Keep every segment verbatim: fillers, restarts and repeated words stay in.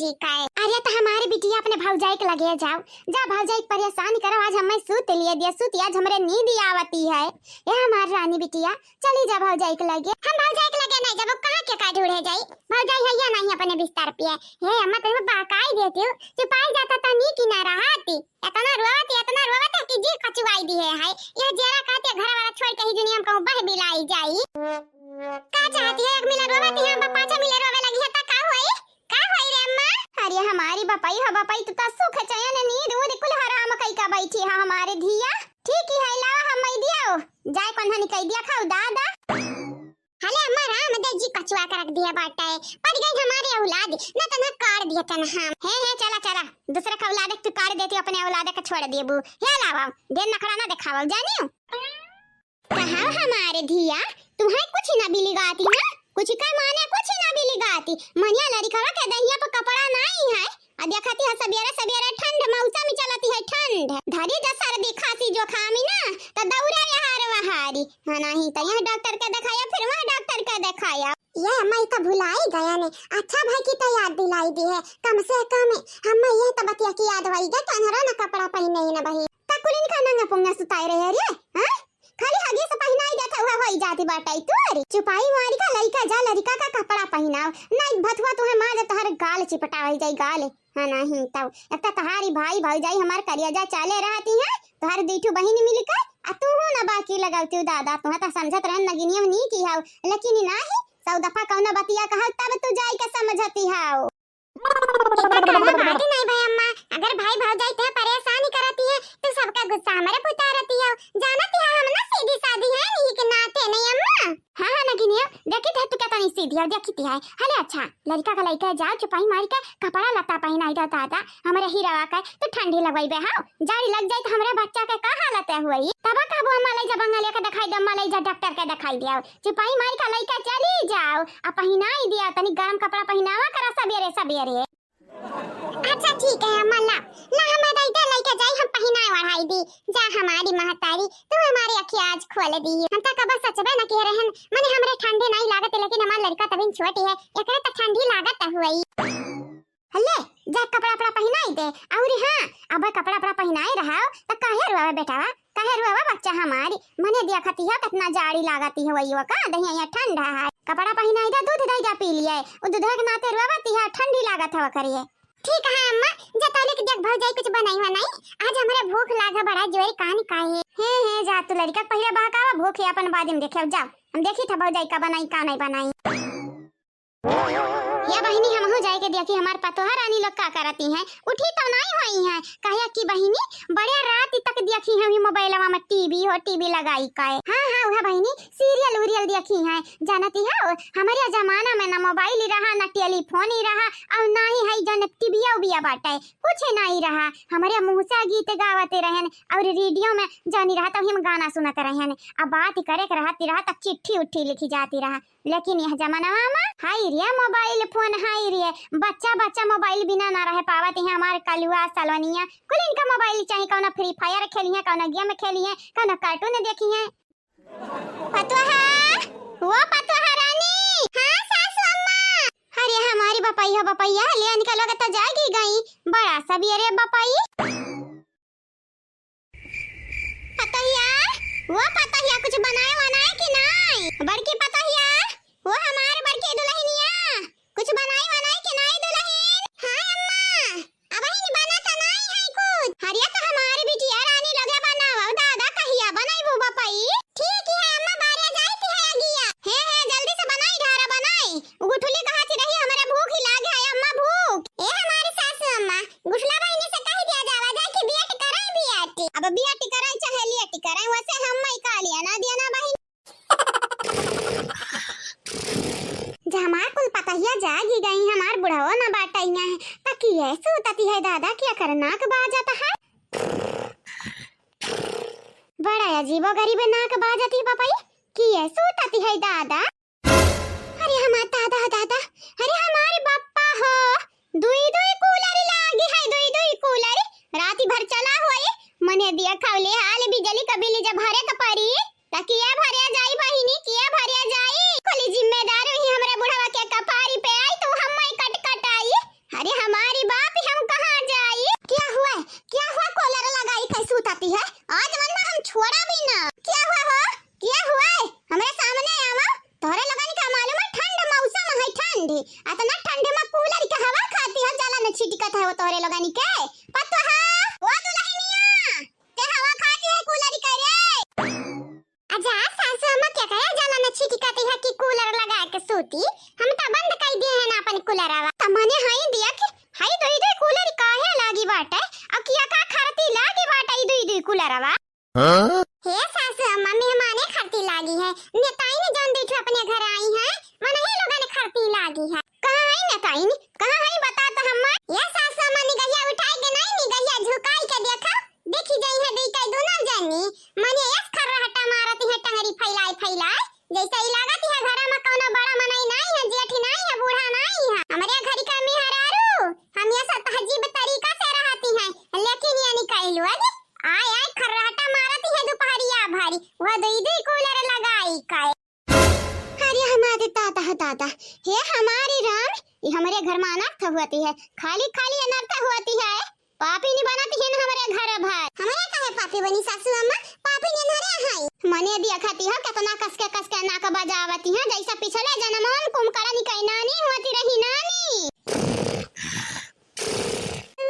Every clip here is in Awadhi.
ठीक है। अरे तो हमारी बिटिया अपने भौजाई के लगे जाओ, जा भौजाई के परेशान करो, आज हमें सूत लिए दिया, सूत, आज हमरे नींद आवती है। ये हमार रानी बिटिया, चली जा भौजाई के लगे। हम भौजाई के लगे नहीं जाबो, कहाँ के का ढूंढे जाई? भौजाई है या नहीं अपने बिस्तर पे? हे अम्मा, तनी बहकाई देती हो, चुपाई जाता तो नीक ही ना रहती। इतना रोवत, इतना रोवत है कि जी कचुआई दिहे है। यह जेरा कहते घर वाला छोड़ के ही दुनिया में कहूँ बह बिलाई जाई। का चाहती है? एक मिला रोवत है, हम पाछा मिले रोवे लगी है, त का होई? का होई रे अम्मा? अरे हमारी बपई हो बपई, तू तो सुख चैन नींद ऊद कुल हराम कई का बैठी है हमारे धिया। ठीक ही है, लावा हम मई दियाओ, जाए कौन हनी कई दिया खाऊ दादा। हले अम्मा राम दे जी कचुआ के रख दिया बाटे, पड़ गई हमारी औलाद, न तो न काट दिया तन हम। हे हे, चला चला, दूसरे का औलाद के तू काट देती, अपने औलाद का छोड़ देबू। हे लावा, देन नखड़ा ना दिखावा, जानियो। कहा हमारे धिया, तुम्हें कुछ ना बिलिगाती ना, कुछ का माने कुछ ना बिलिगाती। मनिया लड़िकवा के दहिया पर कपड़ा नाई है, आ देखती है सबेरे सबेरे ठंड मौसम चलती है ठंड, धरी जा सर्दी खांसी जुकामी ना, तो दौड़े यहाँ वहारी। हाँ नहीं तो यहाँ डॉक्टर के दिखाया, फिर वहाँ डॉक्टर के दिखाया। ये अम्मा, ई तो भुलाई गया ने। अच्छा भाई की तो याद दिलाई दी है। कम से कम हम्मा ये तो बतिया की याद होई गया कि अनहरा ना कपड़ा पहने ही ना बही। तकुलिन का नंगा पुंगा सुताए रहे रे, हाँ? खाली हगिस पहिनाई देता हुआ होई जाती बाटाई तू। अरे चुपाई मारी का लइका जा लड़िका का कपड़ा पहिनाओ, नहीं भथुआ तुम्हें मार दे तोहर गाल चिपटावल जाई गाल। हाँ नहीं तब एक तो तोहारी भाई भौजाई हमार करिया जा चाले रहती है, तोहार दीठू बहिन मिलकर आ तू हो ना बाकी लगावती दादा, तुम्हें तो समझत रहन नगिनिया नहीं की हाउ, लेकिन ई नाही सौ दफा कौना बतिया कहा तब तू जाई के समझती हाउ। इतना कहना बात ही नहीं भाई अम्मा, अगर भाई भौजाई ते परेशान ही करती है तो सबका गुस्सा हमारे पुता रहती है। जानती है हम ना सीधी सादी है नीक नाते नहीं अम्मा। हाँ हाँ नगिनिया, देखी थे तू कितनी सीधी है, देखी थे है। हले अच्छा, लड़िका का लइका जाओ चुपाई मारी के कपड़ा लत्ता पहिनाई दे दादा, हमरे हीरावा के तो ठंडी लगवाई बे हाउ, जाड़ी लग जाई तो हमरे बच्चा के का हालत है हुई। तब कहबो अम्मा ले जा बंगलिया के दिखाई दे, अम्मा ले जा डॉक्टर के दिखाई दे, चुपाई मारी के लइका चली जाओ, आ पहिनाई दिया, तनी गरम कपड़ा पहिनावा करा सबेरे सबेरे। अच्छा ठीक है अम्मा, ला ला, हम दे दे लइके जाई, हम पहिनाए ओढ़ाई दी। जा हमारी महतारी, तू हमारी अखिया आज खोल दी। हम तो कब सचबे न कह रहन, मने हमरे ठंडी नहीं लागत, लेकिन हमार लड़का तभी छोटी है, एकरे तो ठंडी लागत हुई। हले, जा कपड़ा उपड़ा पहिनाई दे। अउरी हाँ, अब कपड़ा उपड़ा पहिनाए रहाओ, त काहे रोवे बेटावा? काहे रोवे बच्चा हमारी? मने देखती हो कितना जाड़ी लागती हो वही का, दहिया यहाँ ठंडा है। कपड़ा पहिनाई दे, दूध दे जा पी लिए। उ दूध के नाते रोवती है, ठंडी लागत हवा करिए। ठीक है अम्मा, जा तौले के देख भौजाई कुछ बनाई हुआ नहीं। आज हमरे भूख लागा बड़ा जोर कान काहे। हे हे, जा तू लड़िका के पहिले बहकावा, भूख है अपन बाद में देखे, जा। हम देखी था भौजाई का बनाई, का नहीं बनाई। या बहिनी, हमहू जाए के देखी हमार पतोहा रानी लोग का करती हैं, उठी तो नहीं होई हैं। कहे कि बहिनी, बड़े रात तक देखी हैं वही मोबाइलवा में टीवी हो, टीवी लगाई के। हाँ, हाँ, वह बहिनी, सीरियल उरियल देखी हैं। जानती हो, हमारे जमाना में ना मोबाइल ही रहा, ना टेलीफोन ही रहा, और ना ही है जन टीवीओ बिया बाटे, कुछ नहीं रहा। हमारे मुँह से गीत गावते रहन और रेडियो में जौनी रहा, तब हम गाना सुनत रहन। अब बात करे के रहती रहा, तब चिट्ठी उट्ठी लिखी जाती रहा। लेकिन यह जमानवा में हाय रे मोबाइल फोन, हाय रे बच्चा बच्चा मोबाइल बिना ना रह पावत है। हमार कलुआ सलोनिया कुल इनका मोबाइल चाही, कौनो फ्री फायर खेली है, कौनो गेम खेली है, कौनो कार्टून देखी है। पतोहा, वो पतोहा रानी। हाँ सासू अम्मा। अरे हमारी बपैया, बपैया ले इनका लोग तो जागी गई, बड़ा सबेरे बपई। पतोहिया, वो पतोहिया, कुछ बनाए वनाए कि नाई? बड़की पतोहिया, वो हमार बड़की दुल्हनिया, कुछ बनाए वनाए कि नाई दुल्हन? हाँ अम्मा, अबहिन बना त नाई है कुछ। हरिया तो हमार बिटिया रानी लगे बनावा, दादा कहिया बनैबू बपई? ठीक है अम्मा, बारे जाइत है अगिया। हे हे, जल्दी से बनाई, ढारा बनाई। उ गुठली कहत रही, "हमरे भूख ही लागे है अम्मा, भूख।" ए हमारी सासू अम्मा, गुठला बहिनी से कह दिया जावा जाए कि बियट कराई बियट। अब बियट कराई चाहे लियट कराई, वैसे हम मई का लिया ना दिया ना बहिन। जब हमार कुल पतहिया जागी गई, हमार बुढ़ाओ ना बाटैया है, त किए सूतती है दादा, किए कर नाक बाजत है। बड़ा अजीबो गरीब नाक बाजती बपई, किए सूतती है दादा। अरे हमार दादा, दादा, अरे हमारे बप्पा हो, दुई दुई कूलर लागी है, दुई दुई कूलर राती भर चला हुआ ये। मने दिया खौले हाल बिजली का बिल जब भरे के पड़ी, त किया भरे जाई बहिनी, किया भरे जाई? कुली जिम्मेदार ही हमरे बुढ़वा के कपारी पे आई, तू हम मई कट कट आई। अरे हमार अतना ठंड मा कूलर के हवा खाती हो, जाला न छिटकत है वो तोहरे लोगनी के। पतोहा, ओ दुलहिनिया, ते हवा खाती है कूलर के रे। अच्छा सासू अम्मा, के कहे जाला न छिटकती है कि कूलर लगा के सूती? हम त बंद कइ दिहे हैं ना अपन कूलरवा। त मने हई देख, हई दुई दुई कूलर काहे लागी बाटे? अब किया का खरती लागी बाटे ई दुई दुई कूलरवा? हाँ? हे सासू अम्मा, मेहमाने खरती लागी है। नेताइन जौन दुई ठो अपने घर आई हैं, मनही लोगन खरती लागी है। कहाँ है नेताइन? कहाँ है बता त हम्मा? ये सासू अम्मा, निगहिया उठाई के नहीं, निगहिया झुकाई के देखा, देखी जाई है दुई कई दुनो जनी। मने एस खर्राटा मारती है टंगरी फैलाए फैलाए, जैसे ई लागत है घरा में कौनो बड़ा मनई नहीं है, जेठ नहीं है, बूढ़ा नहीं है। हमरे घर का मेहरारू हमेशा तहजीब तरीका से रहती है, लेकिन ये निकल लोग आय आय खर्राटा मारती है दोपहरिया भरी, वह दुई दुई कूलर लगाई का। अरे हमारे दादा हो दादा, हे हमारे राम, ये हमरे घर में अनर्थ होती है, खाली खाली अनर्थ होती है। पापी नहीं बनती है ना हमरे घर भर। हमरे काहे पापी बनी सासू अम्मा, पापी नहीं हरे हैं। मने दिया खाती हो कितना कस के कस के नाक बजावती है, जैसा पिछले जन्म में कुंभकर्ण की नानी होती रही नानी।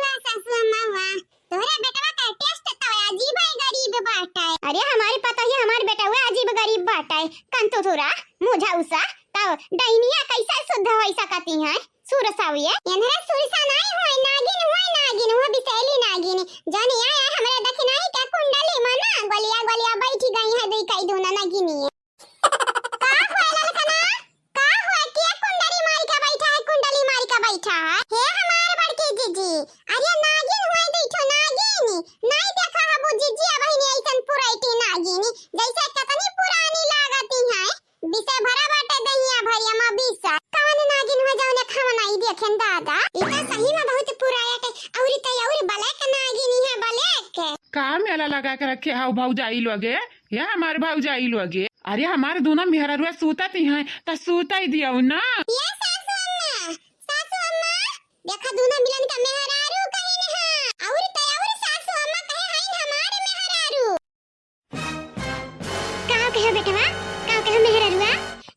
वाह सासू अम्मा वाह, तोहरे बेटवा का taste तो अजीब है गरीब बाटे। अरे हमारी पता ही हमार बेटवा अजीब गरीब बाटे। कंतुथुरा, मुझौसा, तब डैनिया कैसे शुद्ध होइ सकती हैं? सुरसाविये। एनरे सुरसा नाई होय, नागिन होय, नागिन, वो बिसेली नागिन। जौन आया हमरे दखिनाही के कुंडली में ना, गोलिया गोलिया बैठी गई है दुई कई दूना नागिनिये। का होय ललकना? का होय? के कुंडली मारी के बैठा है, कुंडली मारी के बैठा है? हे हमार बड़की जीजी, अरे नागिन होय दुई ठो नागिन, नाई देखा हबू जीजी, अबहिन ऐसन पुरैती नागिन, जैसे कितनी पुरानी लागती हैं। बिसे भरा बाटे दहिया भरिया मा बिसा। कवन नागिन हो जौने खमनाई देखेन दादा? ई त सही में बहुत पुरायट है। औरी त औरी black नागिन है, black। का मेला लगा के रखे हाउ भौजाई लोगे? ये हमार भौजाई लोगे। अरे हमार दोनों मेहररुआ सूतत ही हैं, त सूतई दियो ना। ये सासू अम्मा, सासू अम्मा, देखा दोनों मिलन का मेहरारू कहीं नहीं है। औरी त औरी सासू अम्मा कहे हैं हमार मेहरारू। का कहे बेटवा, का कहे मेहररुआ?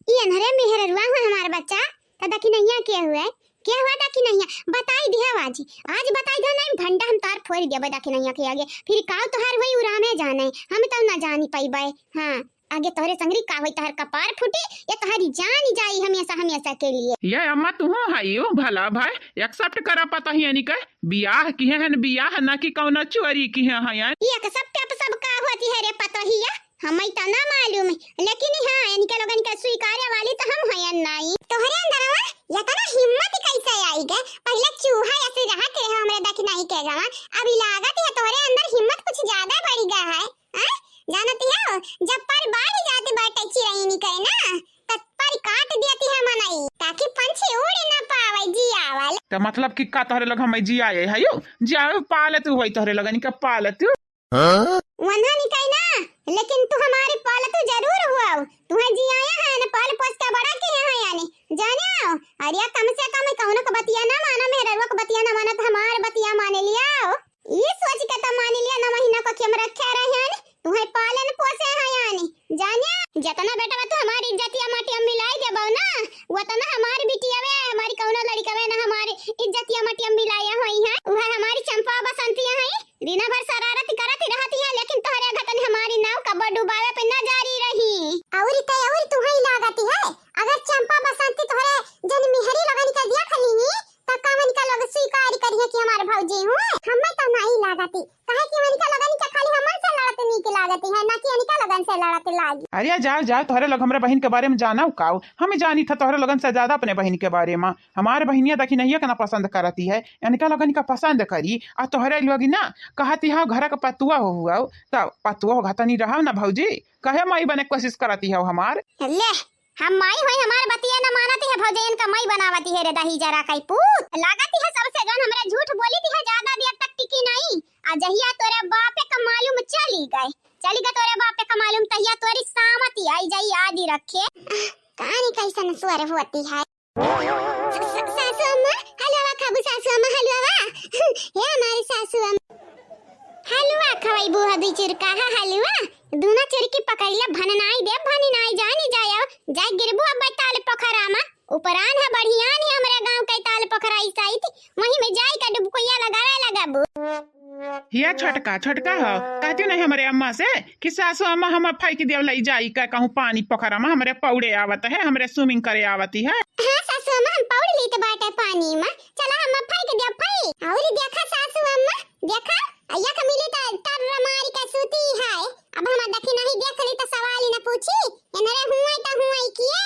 ई अनहरे मेहररुआ हो हमार बच्चा, त दखिनैया के हुए? के हुआ दखिनैया? बताई दिहा आज, आज बताई दिहा नहीं, भंडा हम तार फोड़ देबे दखिनैया के आगे। फिर का तोहार होई उ रामे जाने, हम तो ना जानी पइबे। हाँ, आगे तोहरे संगरी का होई, तोहर कपार फूटी या तोहरी जान जाई हमेशा हमेशा के लिए। ये अम्मा तुहू हई भला भाई, accept करा पता ही नहीं के बियाह किहे हन, बियाह ना कि कौनो चोरी किहे हयन। ई एक सब टप सब का होती है रे पतोहिया, हमें तो ना मालूम, लेकिन हाँ, इनके लोगन के स्वीकारे वाली तो हम हयन नाई। तोहरे अंदरवा इतना हिम्मत कैसे आई गे? पहले चूहा ऐसे रहत रहे हमरे दखिनाही के गवा, अभी लागत है तोहरे अंदर हिम्मत कुछ ज्यादा बढ़ गया है। हाँ? जानती हो, जब पर बाढ़ जाती बाटे चिरैनी के ना, तब पर काट देती है मनई, ताकि पंछी उड़ न पावे जियावल। त मतलब कि का तोहरे लोग हमें जियाए है यू? जियाए पालतू होई तोहरे लोगन के पालतू। हाँ? वन्हा निकाई ना, लेकिन तू हमारी पालतू जरूर हुआ। तुहे जियाया है न, पाल पोस के बड़ा किहे है यानी। जाने आओ, अरे कम से कम कौनो के बतिया ना मानो, मेहररुआ के बतिया ना मानो, त हमार बतिया माने लिया। ई सोच के त मानी लिया, नौ महीना को केम रखे रहे हन, तुहे पालन पोसे हयानी। जानिया, जतना बेटवा तू हमारी इज्जतिया माटी में मिलाई देबो ना, वतना हमार बिटियावे, हमारी कौनो लड़िकवे ना हमारी इज्जतिया माटी में मिलाया होई है। उहे हमारी चंपा बसंती है, दिन भर शरारत करत रहती है, लेकिन तोहरे घतन हमारी नाव कब्बो डुबावे पे ना जारी रही। औरी ते औरी तुहे लागती है, अगर चंपा बसंती तोहरे जन मेहरी लगन के दिया खली ही, त का उनका लोग स्वीकार करिहे कि हमार भौजी हुए? हमें तो नहीं लागती, काहे कि उनका लोगन के खाली हमन से लड़त नीक लागती है, ना कि इनका लोगन से लड़त लागी। अरे जाओ, जाओ, तोहरे लोग हमरे बहिन के बारे में जानव काऊ? हम जानी था तोहरे लोगन से ज्यादा अपने बहिन के बारे में। हमार बहिनिया दखिनैया के ना पसंद करती है, इनका लोगन का पसंद करी, आ तोहरे लोग ना कहती हो घर का पतुआ हो हुआ, त पतुआ हो घतनी रहो ना भौजी, कहे माई बने कोशिश करती हो हमार। ले, हम माई होई, हमार बतिया न मानती है, भौजैयन का माई बनावती है रे दही जरा कई पूत। लागती है सबसे जौन हमरे झूठ बोली थी है, ज्यादा देर तक टिकी नहीं। आ जहिया तोरे बापे का मालूम चली गए, चली गए तोरे बापे का मालूम, तहिया तोरी सामती आई जाई आदि रखे। आह, कहानी कैसन स्वर होती है। स-, स-, सासू अम्मा, हलवा खाबू सासू अम्मा, हलवा। हे हमारी सासू अम्मा। हलवा खवाई बुआ दुई चुरका है हलवा। दूना चुरकी पकड़ ले, भन नाई दे, भन नाई जानी जाया। जाए गिरबू अब ताल पोखरा मा। उपरान है बढ़ियान है हमरे गाँव के ताल पोखरा ई साइत, वहीं में जाई का डुबकुइया लगावे लगबू। हिया छोटका, छोटका हो, कहती नहीं हमरे अम्मा से कि सासू अम्मा हम फेंक दियो लई जाई का कहूँ पानी पोखरा में, हमरे पौड़े आवत है, हमरे swimming करे आवती है। हाँ सासू अम्मा, हम पौड़ ली तो बाटे पानी में, चला हम फेंक दियो फेंक। और देखा सासू अम्मा, देखा, यख मिली त तर मारी के सूती है। अब हम दखिनही देख ली त सवाल ही न पूछी, एनरे हुए त हुए किए।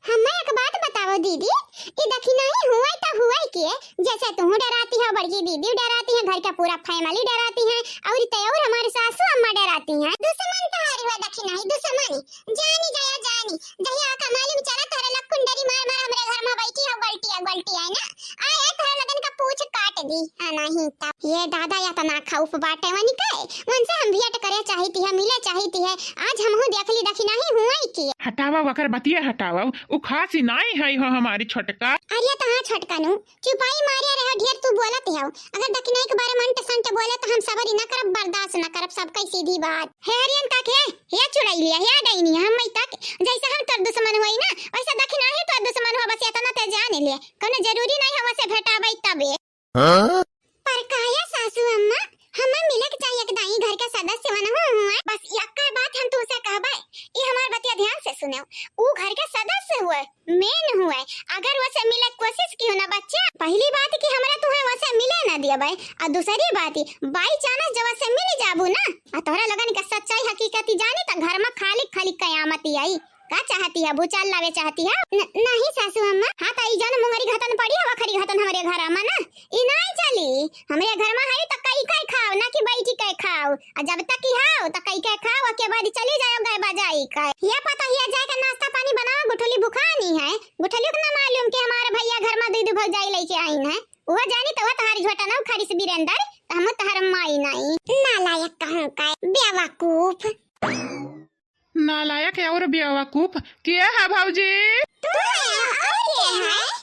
हमें एक बात बताओ दीदी, ई दखिनही हुए त हुए किए, जैसे तू डराती हो, बड़की दीदी डराती है, घर का पूरा family डराती है, और ते और हमारे सासू अम्मा डराती हैं। दुश्मन तोहारी हुआ दखिनही, दुश्मन। जानी गया जानी, जहिया का मालूम चला तोहरे लखुन डरी मार मार हमरे घर में बैठी हो, गलटी है, गलटी है ना। आए, आए, तोहरे लगन का पूछ काट दी, आ नहीं तब। ये दादा, या तना खौफ बाटे वनी के, उनसे हम भेंट करे चाहिती है, मिले चाहिती है। आज हमहू देख ली, दखिनही हुए किए। हटावा वकर बतिया हटावा, उ खास ही नाई है हो हमारी छोटका। अरे तो हाँ छोटका नु, चुपाई मारिया रहे, ढेर तू बोलत हो। अगर दखिनही के बारे में अंट संट बोले तो हम सबर ही ना करब, बर्दाश्त ना करब, सबके सीधी बात। हे हरियन तक है, हे चुड़ैलिया, हे डैनी, हम मई तक, जैसे हम तोर दुश्मन होई ना, वैसे दखिनही तोर दुश्मन हो, बस इतना ते जान ले। कोनो जरूरी नहीं है वैसे भेटाबै तबे। हाँ? पर काहे सासू अम्मा, हमें मिले के चाहिए कि दाई घर के सदस्य वन हो हुए। बस यक्का बात हम तुमसे कहबे, ई हमार बतिया ध्यान से सुनो। ऊ घर के सदस्य हुए, main हुए। अगर वसे मिले के कोशिश कियो ना बच्चा, पहली बात कि हमरा तुहे वसे मिले ना दियबे, और दूसरी बात, by chance जब वसे मिल जाबू ना, आ तोहरा लगन के सच्चाई हकीकत जानी, त घर में खाली खाली कयामत ही आई। का चाहती है? भूचाल लावे चाहती है? न-, नहीं सासू अम्मा। हाँ, त ई जन मुंगरी घतन पड़ी है, वखरी घतन हमरे घर में ना, ई नहीं चली। हमरे घर में है त कई कई खाओ, ना कि बैठी के खाओ। आ जब तक की हो, त कई के खाओ, के बाद चली जाओ गए बजाई के। ये पता हिया जाए के नाश्ता पानी बनाओ, गुठली भुखानी है। गुठली के ना मालूम कि हमारे भैया घर में दू दू भौजाई लेके आई है। वो जानी तो वो तहारी झोटा ना उखाड़ी से बीरेंदर, त हम तहर माई नहीं। नालायक कहूँ का, बेवकूफ। नालायक और बेवकूफ के है भौजी? तू है, और के है?